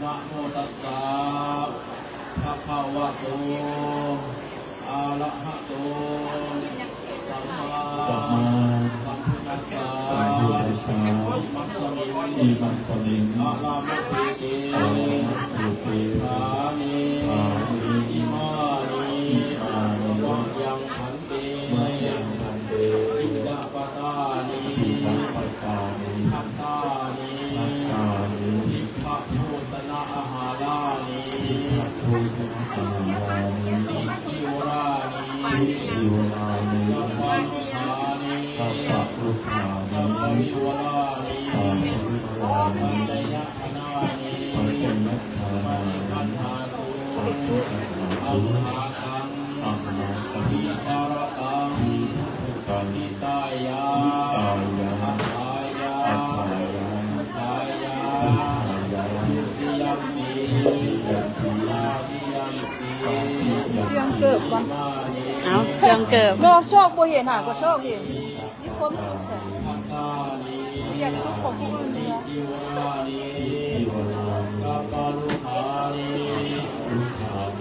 ນະໂມຕັດສະ ພະຄະວະໂຕ ອະລະຫະໂຕ ສຳມາ ສຳມາ ສຳພຸດທັດສະ ສຳພຸດທັດສະ ອິມັດສະມິງ ອິມັດສະມິງ ອະຣາມະເຂເຕ ອະຣາມະເຂເຕ ຖານີ ຖານີ ອິມານີ ອິມານີ ມະຍັງພັນເຕ ມະຍັງພັນເຕ ຕິນະປະຕານີ ຕິນະປະຕານີ ພັດຕານີ ພັດຕານີ ທິກຂະໂພຊະນະອາຫາລານີ ທິກຂະໂພຊະນະອາຫາລານີ ຕິຈີວະລານີ ຕິຈີວະລານີ ກັບປະລຸຂານີ ກັບປະລຸຂານີ ສັບພະວິວະລານີ ສັບພະວິວະລານີ ປັດຈະຍະທານານີ ປັດຈະຍະທານານີ ປະຕິຄັນຫາຕຸ ປະຕິຄັນຫາຕຸ ອັມມະຫັງ ອັມມະຫັງ ວິຫາຣະຕັງ ວິຫາຣະຕັງ ຫິຕາຍະ ຫິຕາຍະ ອັດຖາຍະ ອັດຖາຍະ ສຸຂາຍະ ສຸຂາຍະ ທຸຕິຍຳປີ ທຸຕິຍຳປີ ຕາຕິຍຳປີ ຕາຕິຍຳປີ ສຽງເກີບບໍ່? ເອົ້າ ສຽງເກີບ ບໍ່ ຊອກບໍ່ເຫັນ ຫາກໍຊອກເຫັນ ມີຄວາມສຸກແທ້ ຢາກສຸກຂອງຜູ້ອື່ນເດີ ທິກຂະໂພຊະນະອາຫາລານີ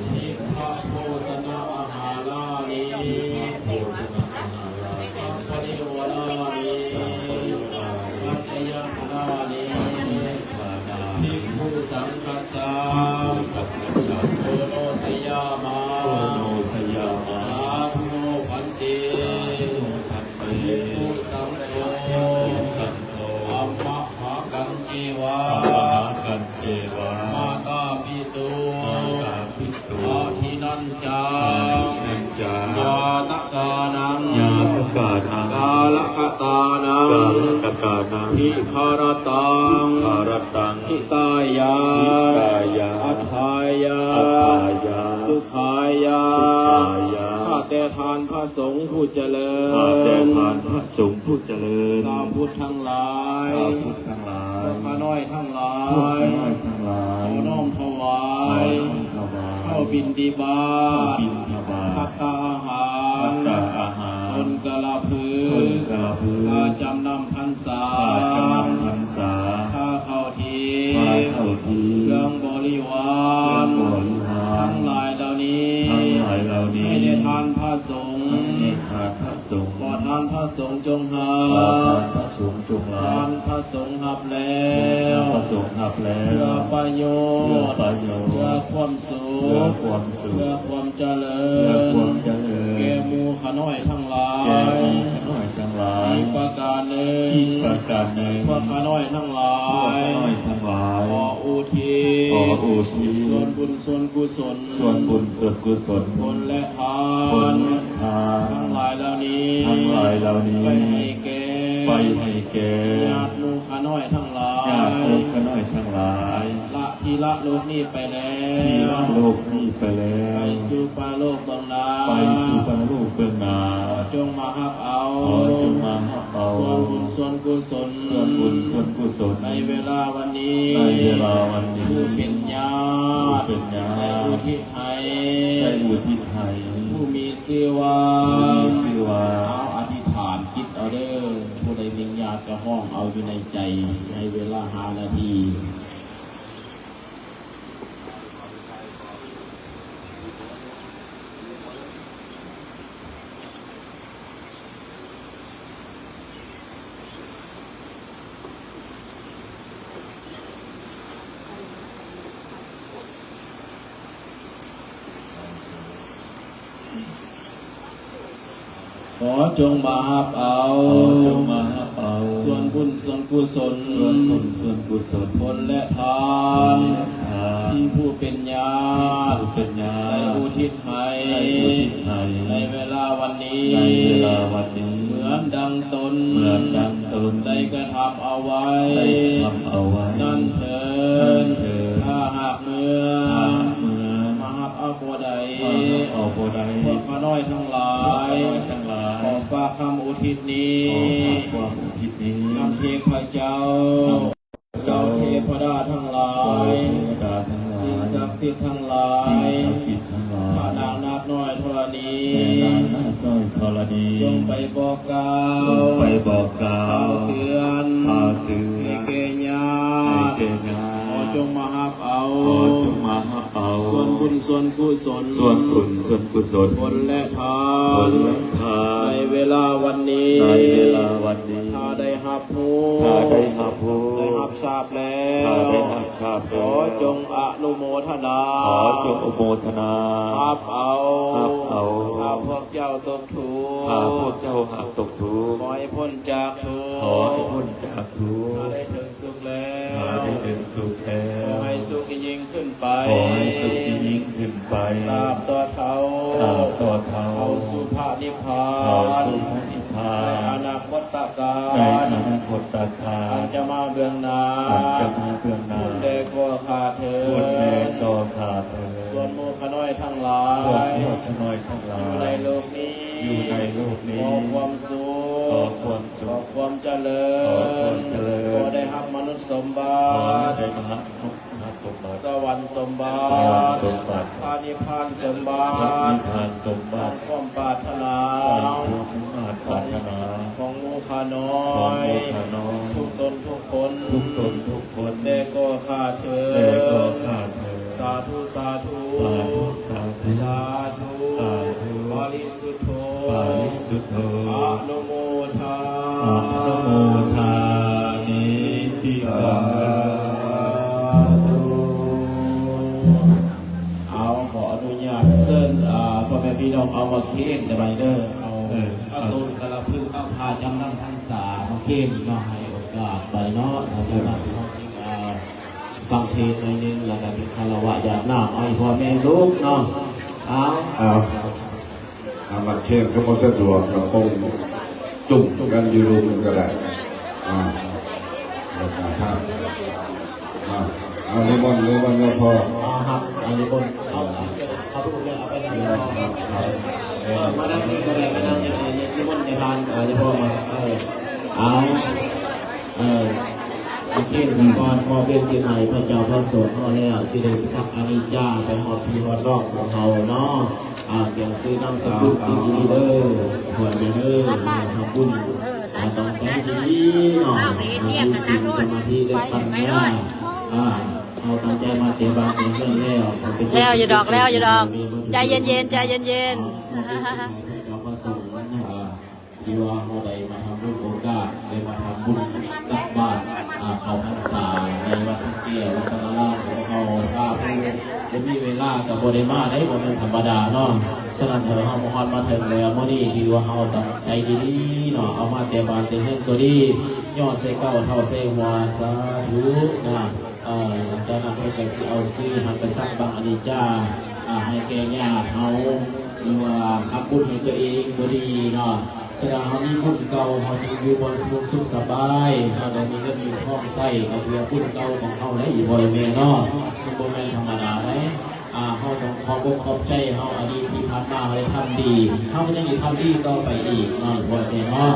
ທິກຂະໂພຊະນະອາຫາລານີ ທິກຂະໂພຊະນະອາຫາລານີ ສັບພະນິວະລານີ ສັບພະນິວະລານີ ປັດຈະຍະທານານີ ປັດຈະຍະທານານີ ພິກຂຸສັງຄັດສະ ພິກຂຸສັງຄັດສະ ໂອໂນຊະຍາມາ ໂອໂນຊະຍາມາ ສາທຸໂນພັນເຕ ສາທຸໂນພັນເຕ ພິກຂຸສັງໂຄ ພິກຂຸສັງໂຄ ອະມະຫາກັນເຈວາ ອະມະຫາກັນເຈວາ ມາຕາປິຕຸ ມາຕາປິຕຸ ອະທິນັນຈາ ອະທິນັນຈາ ຍາຕະການັງ ຍາຕະການັງ ກາລະກະຕານັງ ກາລະກະຕານັງ ທິຄາຣະຕັງ ທິຄາຣະຕັງ ຫິຕາຍະ ຫິຕາຍະ ອັດຖາຍະ ອັດຖາຍະ ສຸຂາຍະ ສຸຂາຍະ ຂ້າແຕ່ທ່ານພະສົງຜູ້ຈະເລີນ ຂ້າແຕ່ທ່ານພະສົງຜູ້ຈະເລີນ ຊາວພຸດທັງຫຼາຍ ຊາວພຸດທັງຫຼາຍ ພວກຂ້ານ້ອຍທັງຫຼາຍ ພວກຂ້ານ້ອຍທັງຫຼາຍ ຂໍນ້ອມຖວາຍ ຂໍນ້ອມຖວາຍ ເຂົ້າບິນທະບາດ ເຂົ້າບິນທະບາດ ພັດຕາອາຫານ ພັດຕາອາຫານ ຕົ້ນກະລະພຶງ ຕົ້ນກະລະພຶງ ຄ່າຈຳນຳພັນສາ ຄ່າຈຳນຳພັນສາ ຄ່າເຂົ້າທີບ ຄ່າເຂົ້າທີບ ເຄື່ອງບໍລິວານ ເຄື່ອງບໍລິວານ ທັງຫຼາຍເຫຼົ່ານີ້ ທັງຫຼາຍເຫຼົ່ານີ້ ໃຫ້ແດ່ທ່ານພະສົງ ໃຫ້ແດ່ທ່ານພະສົງ ຂໍທ່ານພະສົງຈົ່ງຮັບ ຂໍທ່ານພະສົງຈົ່ງຮັບ ທ່ານພະສົງຮັບແລ້ວ ທ່ານພະສົງຮັບແລ້ວ ເພື່ອປະໂຫຍດ ເພື່ອປະໂຫຍດ ເພື່ອຄວາມສຸກ ເພື່ອຄວາມສຸກ ເພື່ອຄວາມຈະເລີນ ເພື່ອຄວາມຈະເລີນ ແກ່ໝູ່ຂ້ານ້ອຍທັງຫຼາຍ ແກ່ໝູ່ຂ້ານ້ອຍທັງຫຼາຍ ອີກປະການໜຶ່ງ ອີກປະການໜຶ່ງ ພວກຂ້ານ້ອຍທັງຫຼາຍ ພວກຂ້ານ້ອຍທັງຫຼາຍ ຂໍອຸທິດ ຂໍອຸທິດ ສ່ວນບຸນສ່ວນກຸສົນ ສ່ວນບຸນສ່ວນກຸສົນ ຜົນແລະທານ ຜົນແລະທານ ທັງຫຼາຍເຫຼົ່ານີ້ ທັງຫຼາຍເຫຼົ່ານີ້ ໄປໃຫ້ແກ່ ໄປໃຫ້ແກ່ ຍາດໝູ່ຂ້ານ້ອຍທັງຫຼາຍ ຍາດໝູ່ຂ້ານ້ອຍທັງຫຼາຍ ລະ ທີ່ລະໂລກນີ້ໄປແລ້ວ ທີ່ລະໂລກນີ້ໄປແລ້ວ ໄປສູ່ປະໂລກເບື້ອງໜ້າ ໄປສູ່ປະໂລກເບື້ອງໜ້າ ຂໍຈົ່ງມາຮັບເອົາ ຂໍຈົ່ງມາຮັບເອົາ ສ່ວນບຸນສ່ວນກຸສົນ ສ່ວນບຸນສ່ວນກຸສົນ ໃນເວລາວັນນີ້ ໃນເວລາວັນນີ້ ຜູ້ເປັນຍາດ ຜູ້ເປັນຍາດ ໄດ້ອຸທິດໃຫ້ ໄດ້ອຸທິດໃຫ້ ຜູ້ມີຊື່ວ່າ ຜູ້ມີຊື່ວ່າ ເອົາອະທິຖານຈິດເອົາເດີ ຜູ້ໃດມີຍາດກໍຮ້ອງເອົາຢູ່ໃນໃຈ ໃຫ້ເວລາຫ້ານາທີ. ຂໍຈົ່ງມາຮັບເອົາ ຂໍຈົ່ງມາຮັບເອົາ ສ່ວນບຸນສ່ວນກຸສົນ ສ່ວນບຸນສ່ວນກຸສົນ ຜົນແລະທານ ຜົນແລະທານ ທີ່ຜູ້ເປັນຍາດ ທີ່ຜູ້ເປັນຍາດ ໄດ້ອຸທິດໃຫ້ ໄດ້ອຸທິດໃຫ້ ໃນເວລາວັນນີ້ ໃນເວລາວັນນີ້ ເໝືອນດັ່ງຕົນ ເໝືອນດັ່ງຕົນ ໄດ້ກະທຳເອົາໄວ້ ໄດ້ກະທຳເອົາໄວ້ ນັ້ນເທີນ ນັ້ນເທີນ ຖ້າຫາກເມື່ອ ຖ້າຫາກເມື່ອ ມາຮັບເອົາບໍ່ໄດ້ ມາຮັບເອົາບໍ່ໄດ້ ພວກຂ້ານ້ອຍທັງຫຼາຍ ພວກຂ້ານ້ອຍທັງຫຼາຍ ຂໍຝາກຄຳອຸທິດນີ້ ຂໍຝາກຄວາມອຸທິດນີ້ ນຳເທບພະເຈົ້າ ນຳ ເຈົ້າເທວະດາທັງຫຼາຍ ເຈົ້າເທວະດາທັງຫຼາຍ ສິ່ງສັກສິດທັງຫຼາຍ ສິ່ງສັກສິດທັງຫຼາຍ ພະນາງນາກນ້ອຍທໍລະນີ ພະນາງນາກນ້ອຍທໍລະນີ ຈົ່ງໄປບອກກ່າວ ຈົ່ງໄປບອກກ່າວ ກ່າວເຕືອນ ກ່າວເຕືອນ ໃຫ້ແກ່ຍາດ ໃຫ້ແກ່ຍາດ ຈົ່ງມາຮັບເອົາ ຂໍຈົ່ງມາຮັບເອົາ ສ່ວນບຸນສ່ວນກຸສົນ ສ່ວນບຸນສ່ວນກຸສົນ ຜົນແລະທານ ຜົນແລະທານ ໃນເວລາວັນນີ້ ໃນເວລາວັນນີ້ ຖ້າໄດ້ຮັບຮູ້ ຖ້າໄດ້ຮັບຮູ້ ໄດ້ຮັບຊາບແລ້ວ ຖ້າໄດ້ຮັບຊາບແລ້ວ ຂໍຈົ່ງອະນຸໂມທະນາ ຂໍຈົ່ງອະນຸໂມທະນາ ຮັບເອົາ ຮັບເອົາ ຖ້າພວກເຈົ້າຕົກທຸກ ຖ້າພວກເຈົ້າຫາກຕົກທຸກ ຂໍໃຫ້ພົ້ນຈາກທຸກ ຂໍໃຫ້ພົ້ນຈາກທຸກ ຖ້າໄດ້ເຖິງສຸກແລ້ວ ຖ້າໄດ້ເຖິງສຸກແລ້ວ ຂໍໃຫ້ສຸກຍິ່ງຂຶ້ນໄປ ຂໍໃຫ້ສຸກຍິ່ງຂຶ້ນໄປ ຕາບຕໍ່ເທົ່າ ຕາບຕໍ່ເທົ່າ ເຂົ້າສູ່ພະນິບພານ ເຂົ້າສູ່ພະນິບພານ ໃນອະນາຄົດຕະການ ໃນອະນາຄົດຕະການ ອັນຈະມາເບື້ອງໜ້າ ອັນຈະມາເບື້ອງໜ້າ ພຸ້ນແດ່ກໍຂ້າເທີນ ພຸ້ນແດ່ກໍຂ້າເທີນ ສ່ວນໝູ່ຂ້ານ້ອຍທັງຫຼາຍ ສ່ວນໝູ່ຂ້ານ້ອຍທັງຫຼາຍ ຢູ່ໃນໂລກນີ້ ຢູ່ໃນໂລກນີ້ ຂໍຄວາມສຸກ ຂໍຄວາມສຸກ ຂໍຄວາມຈະເລີນ ຂໍຄວາມຈະເລີນ ຂໍໄດ້ຮັບມະນຸດສົມບັດ ຂໍໄດ້ຮັບ ສະຫວັນສົມບັດ ສະຫວັນສົມບັດ ພະນິບພານສົມບັດ ພະນິບພານສົມບັດ ຕາມຄວາມປາດຖະໜາ ຕາມຄວາມປາດຖະໜາ ຂອງໝູ່ຂ້ານ້ອຍ ຂອງໝູ່ຂ້ານ້ອຍ ທຸກຕົນທຸກຄົນ ທຸກຕົນທຸກຄົນ ແດ່ກໍຂ້າເທີນ ແດ່ກໍຂ້າເທີນ ສາທຸ ສາທຸ ສາທຸ ສາທຸ ສາທຸ ສາທຸ ປະລິ ສຸດໂທ ປະລິສຸດໂທ ອະນຸໂມທາ ອະນຸໂມທາມິ ຕິ ສາທຸ ເອົາ ຂໍອະນຸຍາດເຊີນ ອ່າ ພໍ່ແມ່ພີ່ນ້ອງເອົາໝາກເຄນໄດ້ບັດນີ້ເດີ ເອົາ ເອີ ເອົາ ເອົາຕົ້ນກະລະພຶກ ເອົາຜ້າຈຳນຳພັນສາ ໝາກເຄນເນາະ ໃຫ້ໂອກາດໄປເນາະ ໃຫ້ເຈົ້າພາບເຮົາ ອ່າ ຟັງເທດໜ້ອຍໜຶ່ງ ແລ້ວກໍເປັນຄາລະວະຢາດນ້ຳ ເອົາໃຫ້ພໍ່ແມ່ລູກເນາະ ເອົາ ເອົາ ອ່າ ມາເຄງກໍບໍ່ສະດວກ ກໍປົງຈຸ້ມກັນຢູ່ລຸ່ມກໍໄດ້ ອ່າ ແລ້ວກໍ ອ່າ ເອົາ ນິມົນ ນິມົນ ຫຼວງພໍ່ ອ່າ ຮັບ ອ່າ ນິມົນ ເອົາ ເອົາ ເອົາໄປເລີຍ ມານັ່ງນີ້ກໍໄດ້ ມານັ່ງນີ້ ນິມົນ ຍາທ່ານ ເອີ ຍາພໍ່ມາ ເອີ ເອົາ ເອີ ໂອເຄ ສະກ່ອນ ພໍເປັນທີ່ໃໝ່ພະເຈົ້າພະສົງເຮົາແລ້ວ ຊິໄດ້ສັກອານິດຈາໄປຮອດພີ່ຮອດນ້ອງຂອງເຮົາເນາະ ອ່າ ຂຽນຊື່ນາມສະກຸນດີໆເດີ ຄວນເດີ ມາທຳບຸນ ອ່າ ຕ້ອງໃຈດີໆເນາະ ອ່າ ມີສິນສະມາທິ ແລະ ປັນຍາ ອ່າ ເຮົາຕັ້ງໃຈມາແຕ່ບ້ານແຕ່ເຮືອນແລ້ວ ແລ້ວຢູ່ດອກ ແລ້ວຢູ່ດອກ ໃຈເຢັນໆ ໃຈເຢັນໆ ອ່າ ທີ່ວ່າເຮົາໄດ້ມາທຳບຸນໂອກາດ ໄດ້ມາທຳບຸນຕັກບາດ ອ່າ ເຂົ້າພັນສາໃນວັດພະແກ້ວ ວັດຕະນາລາມຂອງເຮົາ ຖ້າຜູ້ບໍ່ມີເວລາກໍບໍ່ໄດ້ມາໄດ້ ບໍ່ແມ່ນທຳມະດາເນາະ. ສະນັ້ນເຮົາມາຮອດມາເຖິງແລ້ວ ມື້ນີ້ຖືວ່າເຮົາຕັ້ງໃຈດີໆເນາະ ເອົາມາແຕ່ບ້ານແຕ່ເຮືອນກໍດີ ຍໍໃສ່ເກົ້າເທົ້າໃສ່ຫົວ ສາທຸນະ. ເອີ ຈາກນັ້ນເພິ່ນກໍຊິເອົາຊື່ຫັ້ນໄປສັກບັງອານິດຈາ ອ່າ ໃຫ້ແກ່ຍາດເຮົາ ຫຼືວ່າທຳບຸນໃຫ້ຕົວເອງກໍດີເນາະ. ສະນັ້ນເຮົາມີບຸນເກົ່າ ເຮົາຈຶ່ງຢູ່ບ່ອນສະຫງົບສຸກສະບາຍ ເຮົາໄດ້ມີເງິນມີທອງໃຊ້ ກໍເພື່ອບຸນເກົ່າຂອງເຮົາແຫຼະ ອີ່ພໍ່ອີ່ແມ່ເນາະ ມັນບໍ່ແມ່ນທຳມະດາໃດ. ອ່າ ເຮົາຕ້ອງຂອບອົກຂອບໃຈເຮົາອະດີດທີ່ຜ່ານມາ ເຮົາໄດ້ທຳດີ ເຮົາກໍຍັງໄດ້ທຳດີຕໍ່ໄປອີກເນາະ ອີ່ພໍ່ແມ່ເນາະ.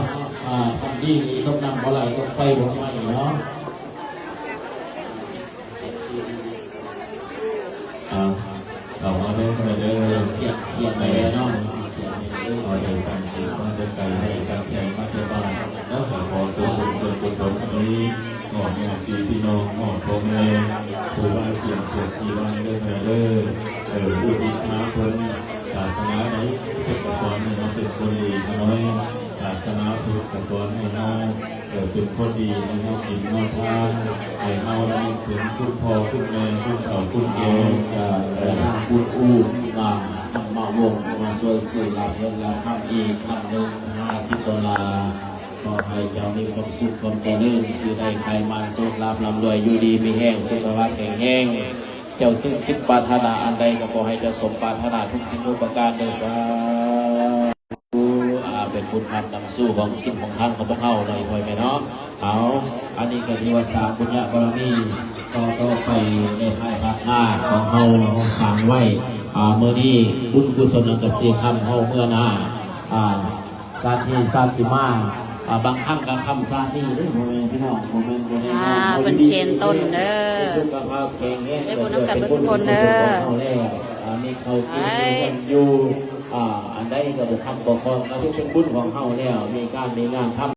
ອ່າ ທຳດີນີ້ຕົກນ້ຳບໍ່ໄຫຼ ຕົກໄຟບໍ່ໄໝ້ເນາະ. ອ່າ ເຂົ້າມາເດີ ເດີ ຂຽນ ຂຽນໄປເນາະ ເຮົາໄດ້ຕັ້ງຈິດມາແຕ່ໄກ ໄດ້ຕັ້ງໃຈມາແຕ່ບ້ານ ກໍຂໍສ່ວນບຸນສ່ວນກຸສົນອັນນີ້ ມອບຍາດພີ່ມອບນ້ອງ ມອບພໍ່ແມ່ ຄູບາເສຍງເສດສີວັນເດີ ເດີ ເອີ ອຸທິດຫາເພິ່ນ. ສາສະໜາໃດເພິ່ນກໍສອນໃຫ້ເຮົາເປັນຄົນດີ ຂະນ້ອຍ ສາສະໜາພຸດກໍສອນໃຫ້ເຮົາ ເອີ ເປັນຄົນດີ ໃຫ້ເຮົາກິນເຮົາທານ ໃຫ້ເຮົາລະນຶກເຖິງຄຸນພໍ່ຄຸນແມ່ ຄຸນເຖົ້າຄຸນແກ່ ເອີ ບຸນອູ້ນາມທຳມະວົງ ມາຊ່ວຍຊື້ລາບເງິນລາບຄຳອີກຄັ້ງໜຶ່ງ ຫ້າສິບໂດລາ. ຂໍໃຫ້ເຈົ້າມີຄວາມສຸກຄວາມຈະເລີນ ຊິໄດ້ໄຂມານໂຊກລາບ ລ່ຳລວຍ ຢູ່ດີມີແຮງ ສຸຂະພາບແຂງແຮງ ເຈົ້າຄິດປາດຖະໜາອັນໃດ ກໍຂໍໃຫ້ເຈົ້າສົມປາດຖະໜາທຸກສິ່ງທຸກປະການເດີ ສາ ອ່າ ເປັນບຸນນຳນຳສູ່ຂອງກິນຂອງທານຂອງພວກເຮົາເນາະ ອີ່ພໍ່ແມ່ເນາະ. ເອົາ ອັນນີ້ກໍຖືວ່າສ້າງບຸນຍະບາລະມີຕໍ່ໆໄປໃນພາຍພາກໜ້າຂອງເຮົາ ເຮົາສ້າງໄວ້ ອ່າ ມື້ນີ້ບຸນກຸສົນນັ້ນກໍຊິຄ້ຳເຮົາເມື່ອໜ້າ ອ່າ ຊາດນີ້ຊາດຊິມາ ອ່າ ບາງຄັ້ງກໍຄ້ຳຊາດນີ້ເດ້ ພໍ່ແມ່ພີ່ນ້ອງ ບໍ່ແມ່ນ ບໍ່ແນ່ນອນ ອ່າ ເພິ່ນເຂນຕົ້ນເດີ ສຸຂະພາບແຂງແຮງ ໄດ້ບຸນນຳກັນເບິດສຸຄົນເດີ ເຮົາແລ້ວ ອ່າ ມີເຂົ້າກິນ ໄດ້ ມີເຮືອນຢູ່ ອ່າ ອັນໃດກໍບໍ່ຂັດບໍ່ຂ້ອງ ກໍຖືເປັນບຸນຂອງເຮົາແລ້ວ ມີການມີງານທຳ.